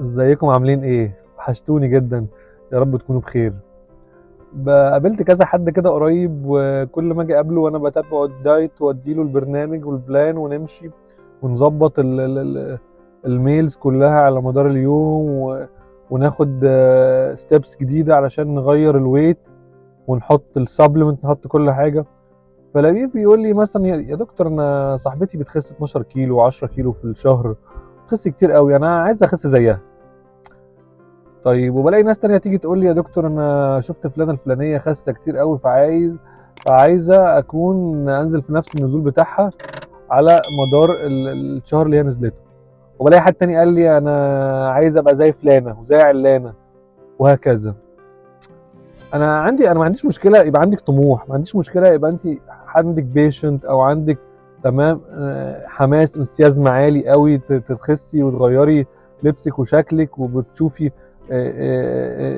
ازيكم عاملين ايه؟ وحشتوني جدا، يا رب تكونوا بخير. قابلت كذا حد كده قريب، وكل ما اجي اقابله وانا بتابعه ال diet واديله البرنامج وال plan ونمشي ونظبط ال meals كلها على مدار اليوم وناخد steps جديدة علشان نغير ال weight ونحط ال supplement، نحط كل حاجة. فلاقيه بيقول لي مثلا يا دكتور انا صاحبتي بتخس 12 كيلو و10 كيلو في الشهر، بتخس كتير قوي، انا عايز اخس زيها. طيب، وبلاقي ناس تانية تيجي تقول لي يا دكتور انا شفت فلانة الفلانية خاسة كتير قوي، فعايزة اكون انزل في نفس النزول بتاعها على مدار الشهر اللي هي نزلته. وبلاقي حد تاني قال لي انا عايز ابقى زي فلانة وزي علانة وهكذا. انا ما عنديش مشكلة يبقى عندك طموح، ما عنديش مشكلة يبقى انت عندك passion او عندك تمام حماس enthusiasm عالي قوي تتخسي وتغيري لبسك وشكلك وبتشوفي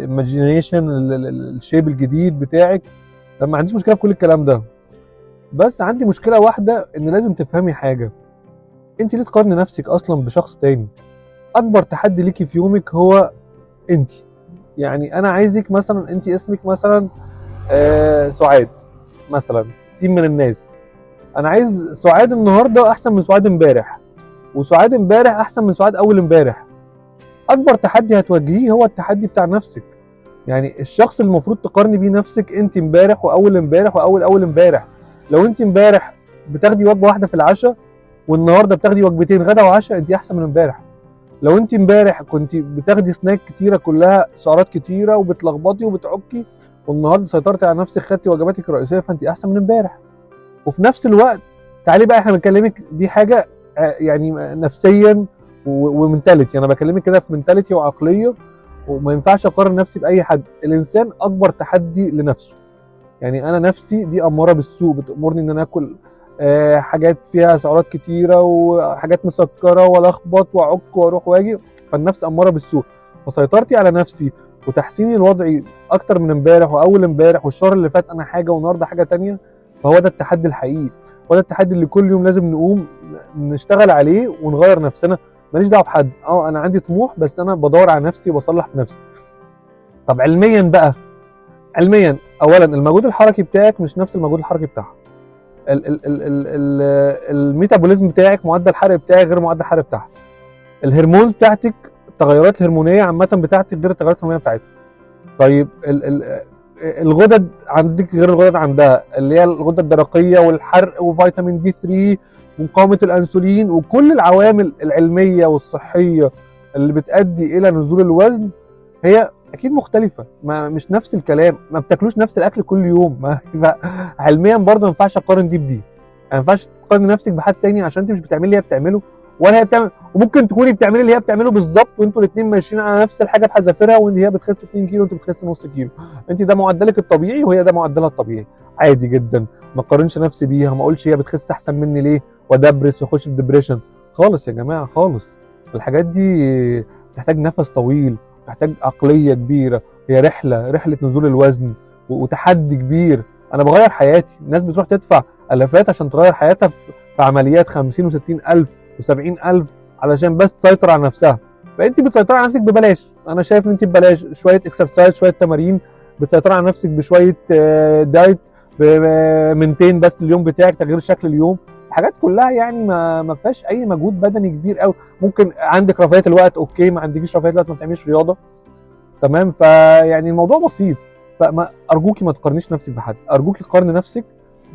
imagination ال shape الجديد بتاعك. طب ما عنديش مشكلة في كل الكلام ده، بس عندي مشكلة واحدة، ان لازم تفهمي حاجة، انت ليه تقارني نفسك اصلا بشخص تاني؟ اكبر تحدي ليكي في يومك هو انت. يعني انا عايزك مثلا، انت اسمك مثلا سعاد مثلا، سين من الناس، انا عايز سعاد النهارده احسن من سعاد امبارح، وسعاد امبارح احسن من سعاد اول امبارح. اكبر تحدي هتواجهيه هو التحدي بتاع نفسك. يعني الشخص اللي المفروض تقارني بيه نفسك انت امبارح واول امبارح واول اول امبارح. لو انت امبارح بتاخدي وجبة واحدة في العشاء والنهارده بتاخدي وجبتين غدا وعشاء، انت احسن من امبارح. لو انت امبارح كنت بتاخدي سناك كتيرة كلها سعرات كتيرة وبتلخبطي وبتعكي، والنهارده سيطرتي على نفسك خدتي وجباتك الرئيسية، فانت احسن من امبارح. وفي نفس الوقت تعالي بقى، احنا بنكلمك دي حاجة يعني نفسيا و mentality، انا بكلمك كده في mentality وعقلية، وما ينفعش اقارن نفسي باي حد. الانسان اكبر تحدي لنفسه. يعني انا نفسي دي اماره بالسوء، بتامرني ان انا اكل حاجات فيها سعرات كتيرة وحاجات مسكره والخبط واعك واروح واجي، فالنفس اماره بالسوء. فسيطرتي على نفسي وتحسيني لوضعي اكتر من امبارح واول امبارح والشهر اللي فات انا حاجة والنهارده حاجة تانية، فهو ده التحدي الحقيقي، هو ده التحدي اللي كل يوم لازم نقوم نشتغل عليه ونغير نفسنا. ماليش دعوه بحد، انا عندي طموح بس انا بدور على نفسي وبصلح في نفسي. طب علميا بقى، علميا اولا المجهود الحركي بتاعك مش نفس المجهود الحركي بتاعها، ال metabolism بتاعك، معدل الحرق بتاعك غير معدل الحرق بتاعها، ال hormones بتاعتك، التغيرات الهرمونيه عامة بتاعتك غير التغيرات الهرمونيه بتاعتها. طيب الغدد عندك غير الغدد عندها، اللي هي الغدة الدرقية والحرق وفيتامين D 3 ومقاومة الانسولين وكل العوامل العلمية والصحية اللي بتؤدي الى نزول الوزن هي اكيد مختلفة، ما مش نفس الكلام، ما بتاكلوش نفس الاكل كل يوم. علميا برضه ما ينفعش اقارن دي بدي، ما ينفعش تقارن نفسك بحد تاني عشان انت مش بتعملي اللي هي بتعمله ولا هي بتعمل، وممكن تكوني بتعملي اللي هي بتعمله بالظبط وانتوا الاثنين ماشيين على نفس الحاجة بحذافيرها، وان هي بتخس 2 كيلو وانت بتخس نص كيلو، انت ده معدلك الطبيعي وهي ده معدلها الطبيعي، عادي جدا. ما اقارنش نفسي بيها، ما اقولش هي بتخس احسن مني ليه وادبرس واخش في depression خالص يا جماعة خالص. الحاجات دي بتحتاج نفس طويل، بتحتاج عقلية كبيرة، هي رحله نزول الوزن وتحدي كبير. انا بغير حياتي، الناس بتروح تدفع الافات عشان تغير حياتها في عمليات 50 و60 الف و70 الف علشان بس تسيطر على نفسها. فانت بتسيطري على نفسك ببلاش. انا شايف ان انت ببلاش، شوية exercise، شوية تمارين، بتسيطري على نفسك بشوية diet، maintain بس اليوم بتاعك، تغيير شكل اليوم، حاجات كلها يعني ما فيهاش اي مجهود بدني كبير قوي. ممكن عندك رفاهية الوقت okay، ما عندكيش رفاهية الوقت ما بتعمليش رياضة، تمام. فيعني الموضوع بسيط. فما ارجوكي ما تقارنيش نفسك بحد، ارجوكي قارني نفسك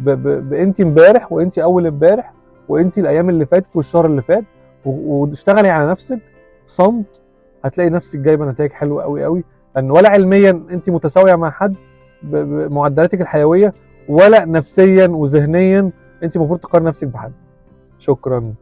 بانت امبارح وانت اول امبارح وانت الايام اللي فاتت والشهر اللي فات، واشتغلي على نفسك في صمت، هتلاقي نفسك جايبه نتائج حلوة قوي قوي. لان ولا علميا انت متساوية مع حد بمعدلاتك الحيوية، ولا نفسيا وذهنيا انت المفروض تقارن نفسك بحد. شكرا.